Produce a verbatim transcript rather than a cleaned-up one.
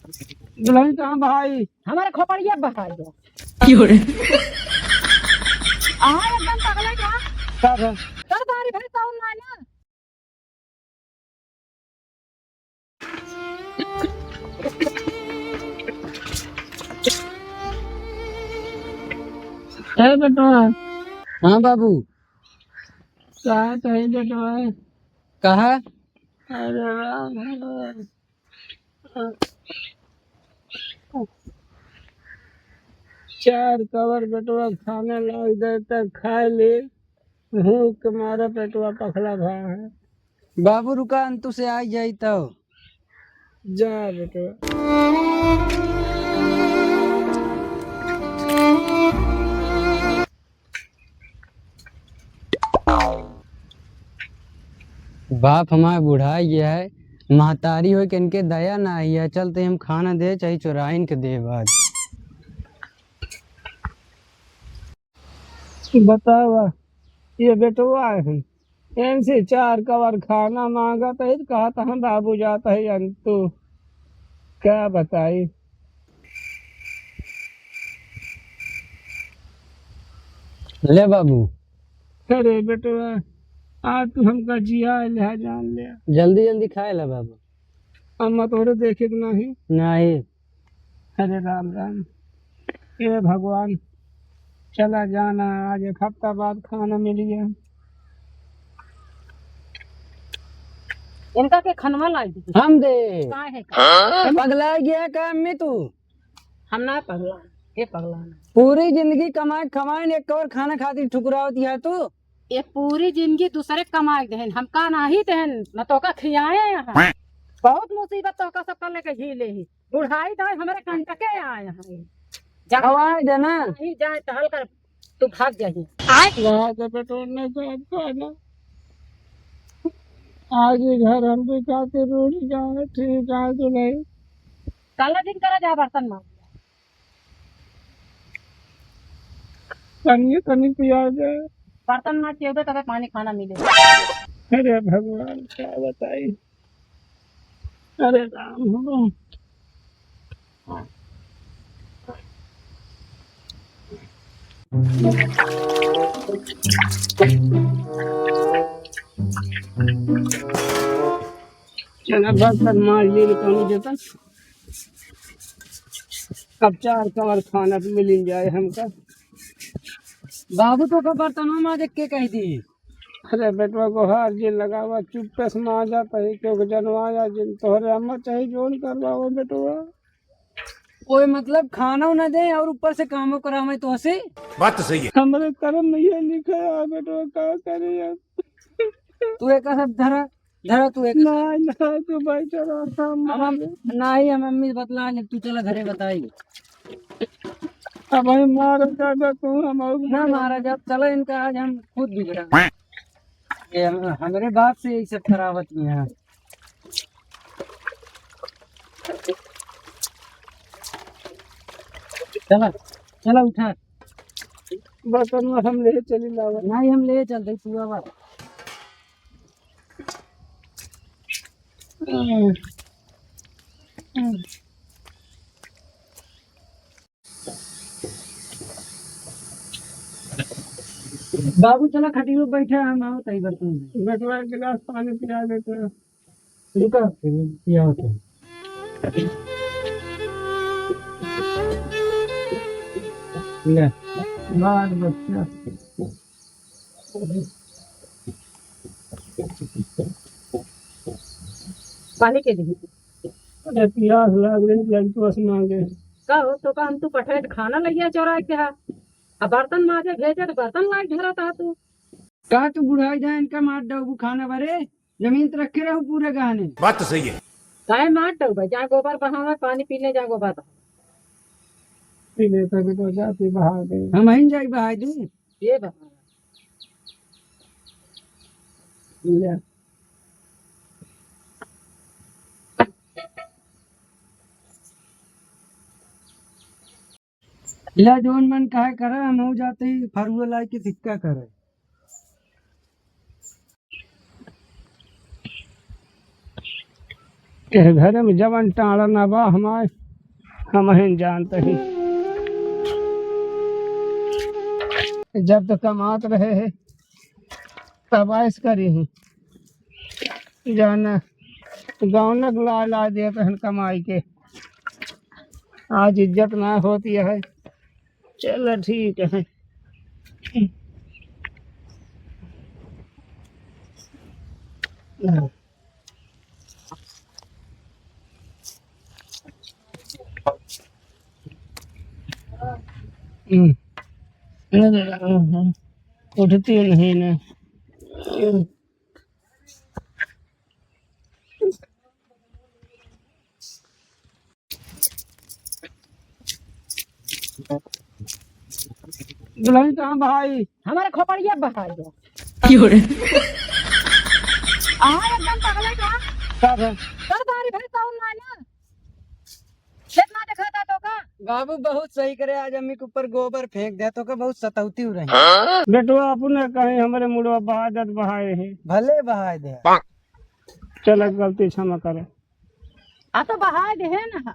दुल्हन कहाँ भाई? हमारे खोपड़िया बहाई है। क्यों रे? आ एकदम पगला का? का भा? कर दारी भाई साउंड ना ना। ए बेटवा। हाँ बाबू। कहाँ कहीं बेटवा? कहाँ? अरे राम, अरे राम। चार कवर बेटवा खाना लाग दे त खाए ले। भूख के मारे पेटवा पखला भा है। बाबू रुका, अंतु से आई जाई तो। जा बेटवा। बाप हमार बुढ़ाई गया है, महतारी होइके इनके दया ना आई है, चलते हम खाना दे चाहे चोराइन के देब आज। बतावा, ये बेटवा है, इनसे चार कवर खाना मांगत है, कहत हम बाबू जात है अंतु, क्या बताई। ले बाबू। अरे बेटवा, आज तू हमका जिया ले, जान ले। जल्दी जल्दी खाए ला बाबू। अम्मा तोहरे देखे के नाही। नाही। अरे राम राम। ए भगवान, चला जाना, आज एक हफ्ता बाद खाना मिली है। इनका के खनवा लाई दी। हम दे। काहे का? पगला गया का अम्मी तू? हम ना पगला, ये पगला ना। पूरी जिंदगी कमाए खवाए, एक कवर खाना खातिर ठुकरावत है तू। ये पूरी जिंदगी दूसरे कमाए देहन, हमका नाही देहन, न तोका खियाए यहाँ। बहुत मुसीबत तोका सबका लेके झीले ही। बुढ़ाई दाई हमरे कंटके आए हैं। जब खवाए देना। नहीं जाए टहल कर, तू भाग जाही। वहाँ से पेट्रोल नहीं साहब खाना। आज ही घर हम भी खाते रोटी जाए, ठीक है तो नहीं। काला दिन करा जा बर्तन मार। पानी, पानी पिया जाए। बर्तन ना चेबे तबे पानी खाना मिले। अरे भगवान, क्या बताई। अरे राम हो। चला बर्तन मार लिए, पानी देता। अब चार कवर खाना मिल जाए हमका। बाबू तोका बर्तनवा माजे के कह दी। अरे बेटवा गोहार जिन लगावा, चुप्पे से माजा तही, क्योंकि जनवाया जिन तोहरे अम्मा चाही जोन करवाओ बेटवा। कोई मतलब खाना ना दे और ऊपर से कामो करावे तोहसे। बात तो सही है। हमरे कर्म में ये लिखा है बेटवा, का करे अब। तू एक सब धरा, धरा तू एक। ना, ना, तू बैठ रहा, हम अब हम, मारे। नाही, हम अम्मी बतला ले, तू चला घरे बताई। अब हम मारा जाबे तू, हम और ना मारा जाब, चला इनका आज हम खुद बिगड़ा। ये हम, हमरे बाप से यही सब करावत ही हैं। चला, चला उठा। बर्तन में हम ले चली लावा। नाही, हम ले चलते, तू आवा। बाबू चला खटियो बैठा, हम आओ तई बर्तन में। बेटवा एक गिलास पानी पिया देते हैं। रुका, पिया होते हैं। ले, बाल बच्चा। पानी के दी। अरे पियास लाग रही, लड़की बस मांगे। का हो, तोका हम तू पठेट खाना लगिया चोरा के हा। अब बर्तन माजे भेजे तो बर्तन लाग धरा था तू। का तू बुढ़ाई जाए इनका मार डबू खाना बरे? जमीन तो रखे रहो पूरे गहने। बात तो सही है। काहे मार डबू भाई, जा गोबर बहावे, पानी पी ले, जा गोबर बहावे। पी ले तभी तो जाती बहा दे। हम ही जाई बहा दे। ये बता। ले। ले जोन मन कहे करे, हम हो जाते ही फरुआ लाई के सिक्का करे। एह घर में जवन टाड़ा ना बा हमार, हमहिन जानत ही। जब तो कमात रहे हैं, तब ऐश करी ही। जाना, गौनक ला ला देत हन कमाई के। आज इज्जत ना होती है। चल, ठीक है। हम्म। उठती नहीं ना। दुल्हन कहाँ बहाई? हमारे खोपड़िया बहाई है। क्यों रे? आ, एकदम पगला का? का है? कर दारी भाई, कौन ना ना? खेत ना देखा था तो का? बाबू बहुत सही करे, आज अम्मी के ऊपर गोबर फेंक दे तो का बहुत सतौती हो रही। बेटवा अपने कहीं हमरे मुड़वा बहा जात बहाए है। भले बहाए दे। चल, गलती क्षमा करे। आ तो बहाए दे है ना।